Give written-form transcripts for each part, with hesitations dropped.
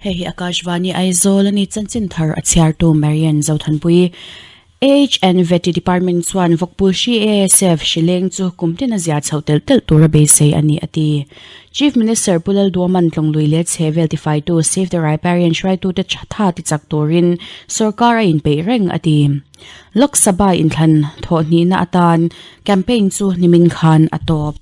Hei hi Akashvani Aizawl a ni chanchin thar a chhiartu Marian Zothanpui. AH and Vety Department chuan Vawkpul hri ASF hri leng chu kum tin a zia chhoh telh telh tura beisei a ni a ti. Chief Minister Pu Lalduaman Tlawng-lui leh chhehvel tifaitu Save the Riparian hruaitute tha tichak turin sorkar a inpeih reng a ti. Lok Sabha inthlan thawhhnihna atan campaign chu nimin khan a tawp.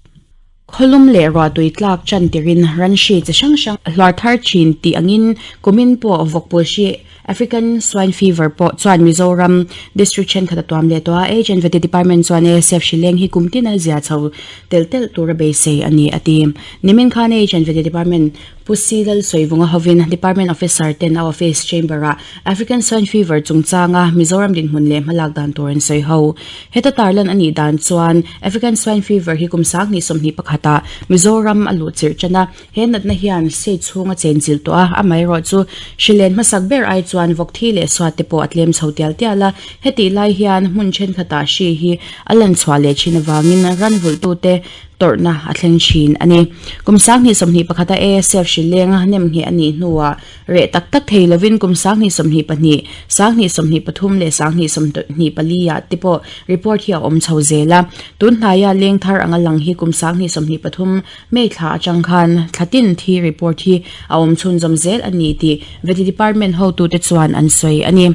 Khawlum leh ruahtui tlak chan tirin ran hri chi hrang hrang a hluar thar thin tih angin kumin pawh vawkpul hri African Swine Fever pawh chuan Mizoram District thenkhat a tuam leh tawh a, Agent Vety Department chuan ASF hri leng hi kum tin a zia chho telh telh tura beisei a ni a ti. Nimin khan Agent Vety Department Pu Si Lalsawivunga hovin Department Officer ten a office chamber ah African Swine Fever chungchanga Mizoram dinhmun leh hmalak dan tur an sawi ho. Heta tarlan a nih dan chuan African Swine Fever hi kum 2021 ah Mizoram a luh chirh tan a, he natna hian state chhunga chenchilh tawh a, amaherawhchu hrilen hmasak ber ai chuan vawk thi leh suat te pawh a tlem chho tial tial a, hetih lai hian hmun thenkhatah hri hi a lan chhuah leh thin avangin ran vulhtute tawrhna a thleng thin a ni. Kum 2021 a ASF hri leng nemngheh a nih hnuah reh tak tak thei lovin kum 2022, 2023 leh 2024 ah te pawh report hi a awm chho zel a. Tun hnaia leng thar anga lang hi kum 2023 May thla atang khan thla tin thi report hi a awm chhunzawm zel a ni tih Vety Department hotute chuan an sawi a ni.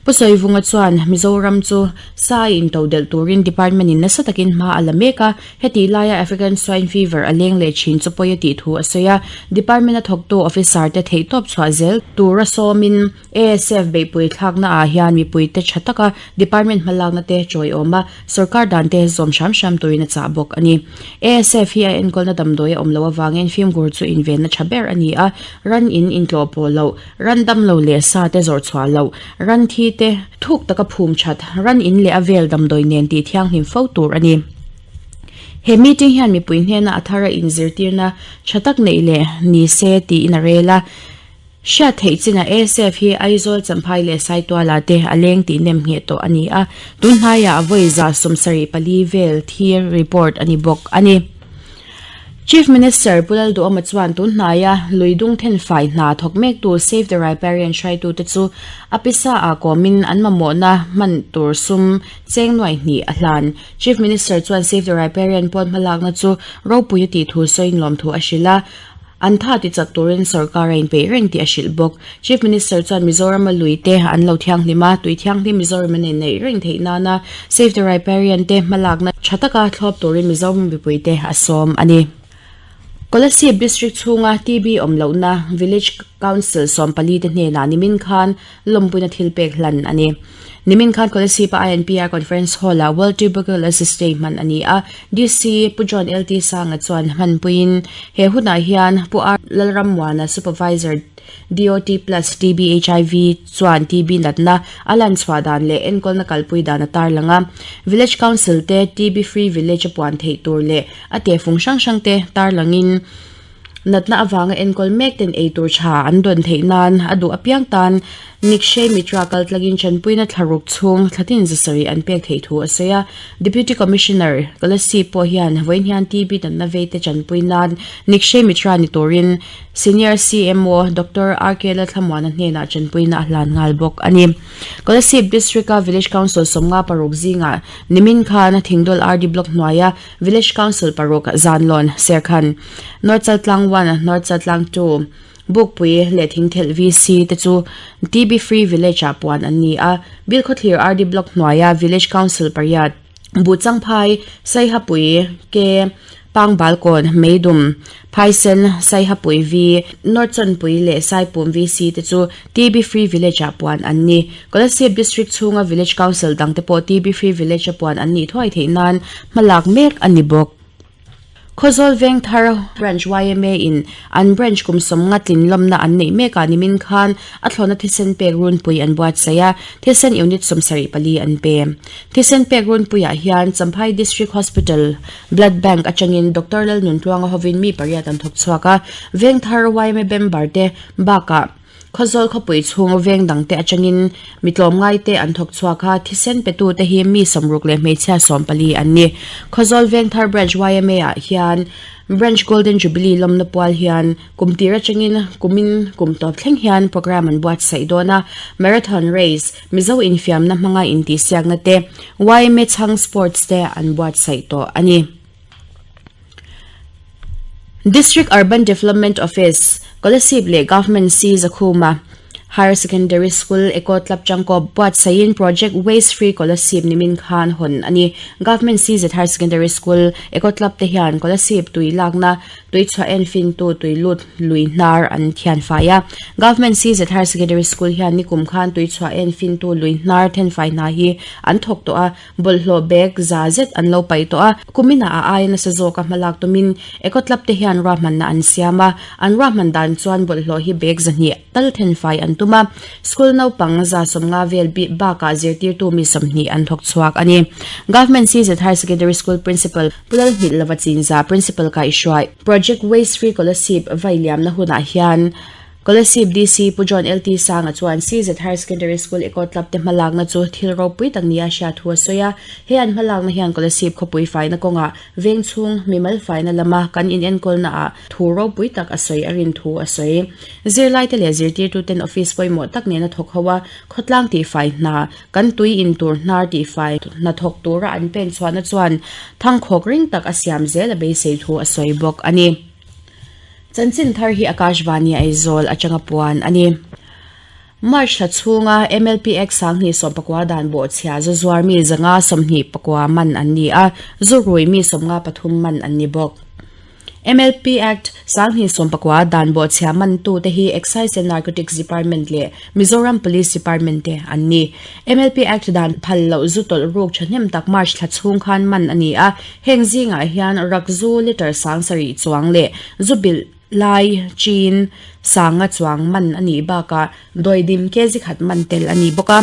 Pu Sawivunga chuan Mizoram chu sai intodelh turin department in nasa takin hma a la mek a, Hetih laia African Swine Fever a leng leh thin chu pawi a tih thu a sawi a, Department a thawktu officer te theihtawp chhuah zel tura sawmin ASF beihpui thlakna ah hian mipuite tha taka Department hmalakna te chawiawm a, sorkar dan te zawm hram hram turin a chah bawk a ni. ASF hi a enkawlna damdawi a awm loh avangin fimkhur chu invenna tha ber a ni a, ran in intlawh pawh loh, ran damlo leh sa te zawrh chhuah loh, ran thi te thuk taka phum that, ran in leh a vel damdawi nen tih thianghlim fo tur a ni. He meeting hian mipui hnena a thara inzirtirna tha tak neih leh ni se tiin a rel a. Hriat theih chinah ASF hi Aizawl, Champhai leh Saituala te a leng tih nem ngheh tawh a ni a, tun hnaiah vawi 74 vel thi report a ni bawk a ni. Chief Minister Pu Lalduhawma chuan tun hnaia lui dung thenfai hna thawk mektu Save the Riparian hruaitute chu a pisa ah kawmin an mamawhna hman tur sum cheng nuai hnih a hlan. Chief Minister chuan Save the Riparian pawn hmalakna chu ropui a tih thu sawiin lawmthu a hrilh a. An tha ti chak turin sorkar a inpeih reng tih a hrilh bawk. Chief Minister chuan Mizorama lui te an lo thianghlim a, tui thianghlim Mizoram an inneih reng theih nana Save the Riparian te hmalakna tha taka thlawp turin Mizoram mipuite a sawm a ni. Kolasib District chhunga TB awm lohna Village Council 14 te hnenah nimin khan lawmpuina thil pek hlan a ni. Nimin khan Kolasib-a INPR Conference Hall-ah World Tuberculosis Day hman a ni a, DC Pu John LT Sanga chuan hmanpuiin he hunah hian Pu R Lalrammuana Supervisor DOT Plus TB HIV chuan TB natna a lan chhuah dan leh enkawlna kalpui dan a tarlang a, Village Council te TB Free Village a puan theih tur leh a tehfung hrang hrang te tarlangin Natna avanga enkawl mek ten ei tur tha an dawn theih nan a duh apiang tan Nikshay Mitra kaltlangin tanpuina thlaruk chhung thlatin zasarih an pek theih thu a sawi a. Deputy Commissioner Kolasib pawh hian vawiin hian TB natna veite tanpui nan Nikshay Mitra ni turin Senior CMO Doctor RK Lalthlamuana hnenah tanpuina a hlan nghal bawk a ni. Kolasib District-a Village Council 56 zingah nimin khan Thingdawl RD Block hnuaia Village Council paruk, Zanlawn, Serkhan, North Chaltlang 1, North Chaltlang 2, Bukpui leh Thingthelh VC te chu TB Free Village ah puan an ni a. Bilkhawthlir RD Block hnuaia Village Council pariat, Buhchangphai, Saihapui, Ke, Pangbalkawn, Meidum, Phaisen, Saihapui V, North Chawnpui leh Saipum VC te chu TB Free Village ah puan an ni. Kolasib District chhunga Village Council dangte pawh TB Free Village a puan an nih thuai theih nan hmalak mek a ni bawk. Khawzawl Vengthar Branch yma in an branch kum sawmnga tlin lawmna an neih mekah nimin khan a thlawhna thisen pek runpui an buatsaih a, thisen unit 74 an pe. Thisen pek runpuiah hian Champhai District Hospital Blood Bank atangin Doctor Lalnuntluanga hovin mi pariat an thawk chhuak a, Vengthar yma member te bakah. Khawzawl khawpui chhung veng dangte atangin mi tlawmngaite an thawk chhuak a, thisen petute hi mi sawmruk leh hmeichhia 14 an ni. Khawzawl Vengthar Branch yma ah hian Branch Golden Jubilee lawmna pual hian kum tir atangin kumin kum tawp thleng hian programme an buatsaih dawn a, Marathon Race, Mizo infiamna hmanga intihsiakna te, yma chhang sports te an buatsaih tawh a ni. District Urban Development Office, Kolasib leh Government C Zakhuma Higher Secondary School Eco Club Changkawp buatsaihin Project Waste Free Kolasib nimin khan hawn a ni. Government CZ Higher Secondary School Eco Club te hian Kolasib tui lakna tui chhuah enfintu tui lut lui hnar an thian fai a. Government CZ Higher Secondary School hian nikum khan tui chhuah enfintu lui hnar thenfai hna hi an thawk tawh a. Bawlhhlawh bag za zet an lo paih tawh a, kuminah a aia nasa zawka hmalak tumin Eco Club te hian ruahmanna an siam a, an ruahman dan chuan bawlhhlawh hi bag zahnih tal thenfai an tum a, school naupang 150 vel bakah zirtirtu mi 20 an thawk chhuak a ni. Government CZ Higher Secondary School Principal Pu Lalhmit Lova Chinza Principal Kaihhruai Project Waste Free Kolasib vailiamna hunah hian Kolasib DC Pu John LT Sanga chuan CZ Higher Secondary School Eco Club te hmalakna chu thil ropui tak nia hriat thu a sawi a. He an hmalakna hian Kolasib khawpui faina kawngah veng chhung mimal faina lama kan inenkawlna ah thu ropui tak a sawi a rin thu a sawi. Zirlaite leh zirtirtuten office pawimawh tak nena thawk ho a, khawtlang tihfai hna, kan tui in tur hnar tihfai hna thawk tura an pen chhuahna chuan thangkhawk ring tak a siam zel a beisei thu a sawi bawk a ni. Chanchin thar hi Akashvani Aizawl atanga puan a ni. March thla chhunga MLPX 2019 dan bawhchhia zu zuar mi 124 man an ni a, zu rui mi 53 man an ni bawk. MLP Act 2019 dan bawhchhia mantute hi Excise and Narcotics Department leh Mizoram Police Department te an ni. MLP Act dan phal loh zu tawlh ruk thahnem tak March thla chhung khan man a ni a, heng zingah hian rakzu litre 7,000 chuang leh zu bilh lai chin 5,000 chuang man a nih bakah dawidim kg khat man tel a ni bawk a.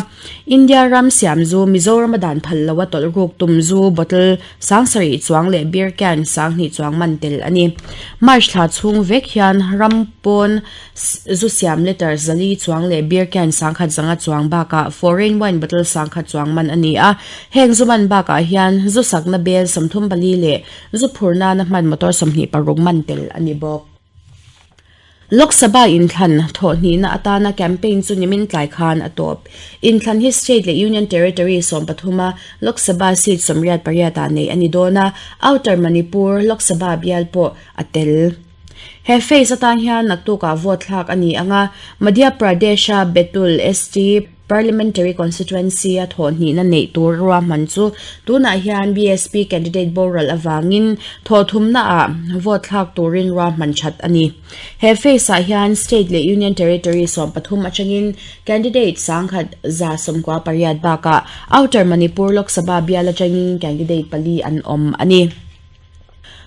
India ram siam zu Mizorama dan phal loha tawlh ruk tum zu bottle 7,000 chuang leh beer can 2,000 chuang man tel a ni. March thla chhung vek hian ram pawn Zu siam litre 400 chuang leh beer can 1,100 chuang bakah foreign wine bottle 1,000 chuang man a ni a. Heng zu man bakah hian zu sakna bel 34 leh zu phur nana hman motor 26 man tel a ni bawk. Lok Sabha inthlan thawhhnihna atana campaign chu nimin tlai khan a tawp. Inthlan hi state leh union territory 13 a Lok Sabha seat 88 ah neih a ni dawn a, Outer Manipur Lok Sabha bial pawh a tel. He phase atan hian naktukah vote thlak a ni ang a, Madhya Pradesh-a Betul, ST, Parliamentary Constituency-a thawhhnihna neih tur ruahman chu tunah hian BSP candidate boral avangin thawhthumnaah vote thlak turin ruahman that a ni. He phase-ah hian state leh union territory 13 atangin candidate 1198 bakah Outer Manipur Lok Sabha bial atangin candidate pali an awm a ni.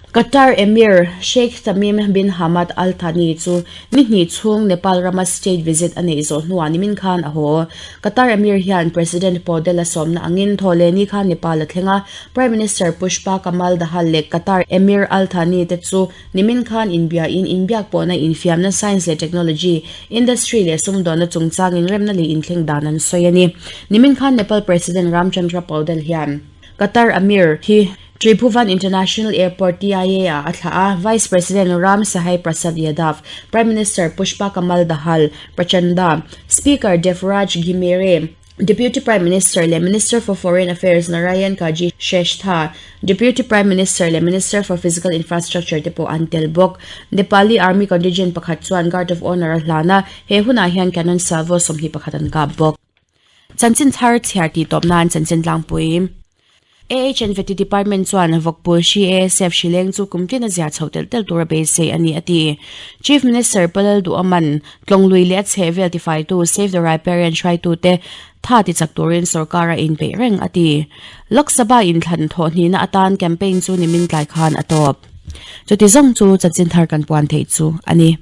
Qatar Emir Sheikh Tamim bin Hamad Al Thani chu ni hnih chhung Nepal rama state visit a neih zawh hnuah nimin khan a haw. Qatar Emir hian President Paudel a sawmna angin thawhlehni khan Nepal a thleng a, Prime Minister Pushpa Kamal Dahal leh Qatar Emir Al Thani te chu nimin khan inbiain inbiak pawhna infiamna science leh technology, industry leh sumdawnna chungchangin remna leh inthleng dan an sawi a ni. Nimin khan Nepal President Ramchandra Paudel hian Qatar Emir hi Tribhuvan International Airport, TIA, ah a thlah a, Vice President Ram Sahai Prasad Yadav, Prime Minister Pushpa Kamal Dahal, Prachanda, Speaker Devraj Ghimire, Deputy Prime Minister leh Minister for Foreign Affairs Narayan Kaji Shrestha, Deputy Prime Minister leh Minister for Physical Infrastructure te pawh an tel bawk. Nepali Army contingent pakhat chuan Guard of Honour a hlan a, he hunah hian Cannon Salvo 21 an kap bawk. Chanchin thar chhiar tih tawp nan chanchin tlangpui. AHNVT Department chuan Vawkpul hri ASF hri leng chu kum tin a zia chho telh telh tur a beisei a ni a ti. Chief Minister Palal Duhaman Tlawnglui leh a chhehvel tifaitu Save the Riparian hruaitute tha tichak turin sorkar a inpeih reng a ti. Lok Sabha inthlan thawhhnihna atan campaign chu nimin tlai khan a tawp. Chuti zawng chu chanchin thar kan puan theih chu a ni.